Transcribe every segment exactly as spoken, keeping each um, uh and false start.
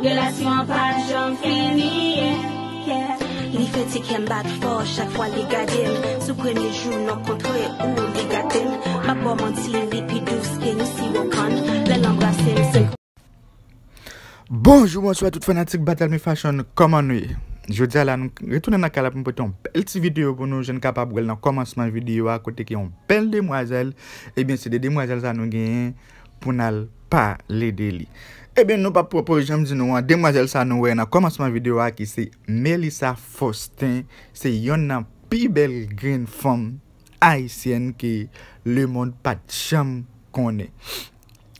Relasyon an pa janm fini, yeah, yeah. Li fè ti kè m bat fò chak fwa li gade m. Sou premye jou nou kontre ou li gate m. M ap ba w manti, li pi dous ke yon siwo kann. Lè l anbrase m, se Bonjou, bonswa tout fanatik Battle Me Fashion, kòman nou ye? Jodi a la, nou retounen nan kay la pou m pote yon bèl ti videyo pou nou, jan n kapab wè l nan kòmansman videyo a, kote ke yon bèl demwazèl, ebyen, se de demwazèl sa nou genyen pou n al pale de li. Ebyen, nou p ap pran pòz, jan m di nou an, demwazèl sa nou wè nan kòmansman videyo a, ki se Melissa Faustin, se yonn nan pi bèl grenn fanm ayisyèn ke lemonn pa t janm konnen.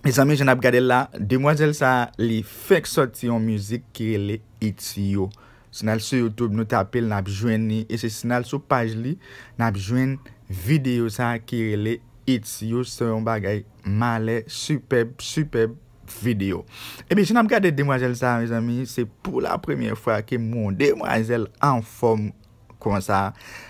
Mezanmi, jan n ap gade l la, demwazèl sa, li fèk sòti yon mizik ki rele It's You. Si n al sou YouTube, nou tape l, n ap jwenn li. E se si n al sou paj li, n ap jwenn videyo sa ki rele It's You. Se yon bagay malè, sipèb, sipèb videyo. Ebyen, jan n ap gade demwazèl sa, mezanmi, se pou la premyè fwa ke m wè yon demwazèl anfòm konsa.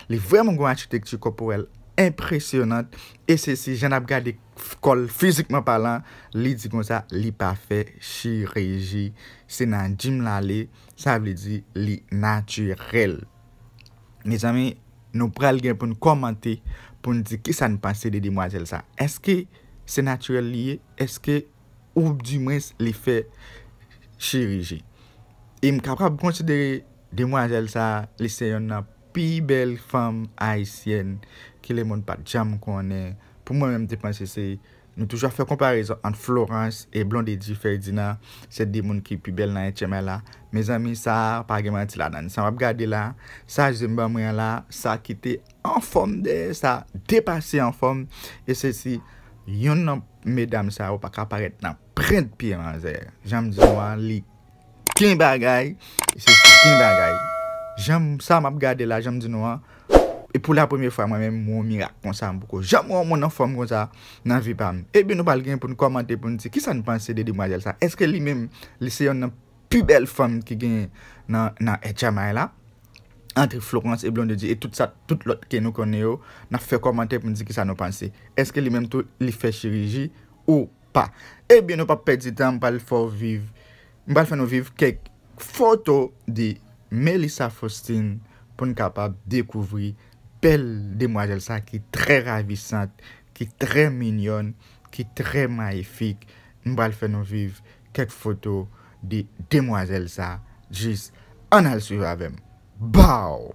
Li vrèman gen yon achitekti kòporèl enpresyonant. E se si jan n ap gade kò l fizikman palan, li di konsa, li pa fè chiriji. Se nan jim l ale, sa vle di li natirèl. Mezanmi, nou pral gen pou n kòmante, pou n di kisa n panse de demwazèl sa. Èske se natirèl li ye? Èske oubdimwens li fè chiriji? E m kapab konsidere demwazèl sa, li se yonn nan pi bèl fanm ayisyèn ke lemonn pa t janm konnen. Pou mwen menm, m te panse se, nou toujou ap fè konparezon ant Florence e Blondedy Ferdinand, se de moun ki pi bèl nan H M I la. Mezanmi, sa pa gen manti ladan l. Sa m ap gade la, sa je m ban mwen an la, sa kite anfòm dèyè, sa depase anfòm. E se si yonn nan medam sa yo pa ka parèt nan prent pye manzè. Jan m di nou an, li gen bagay, e se si gen bagay. Jan m, sa m ap gade la, jan m di nou an, e pou la premyè fwa mwen menm, m wè yon mirak konsa, m poko janm wè yon moun anfòm konsa nan vi pa m. Ebyen, nou pral gen pou n kòmante, pou n di kisa n panse de demwazèl sa. Èske li menm, li se yonn nan pi bèl fanm ki gen nan, nan H M I la? Ant Florence e Blondedy e tout sa, tout lòt ke nou konnen yo, n ap fè kòmantè pou n di kisa nou panse. Èske li menm tou, li fè chiriji ou pa? Ebyen, nou p ap pèdi tan, m pral fè w viv, m pral fè nou viv kèk foto de Melissa Faustin pou n kapab dekouvri bèl demwazèl sa ki trè ravisant, ki trè minyòn, ki trè mayifik. M pral fè nou viv kèk foto de demwazèl sa. Jis ann al swiv avè m. Baw!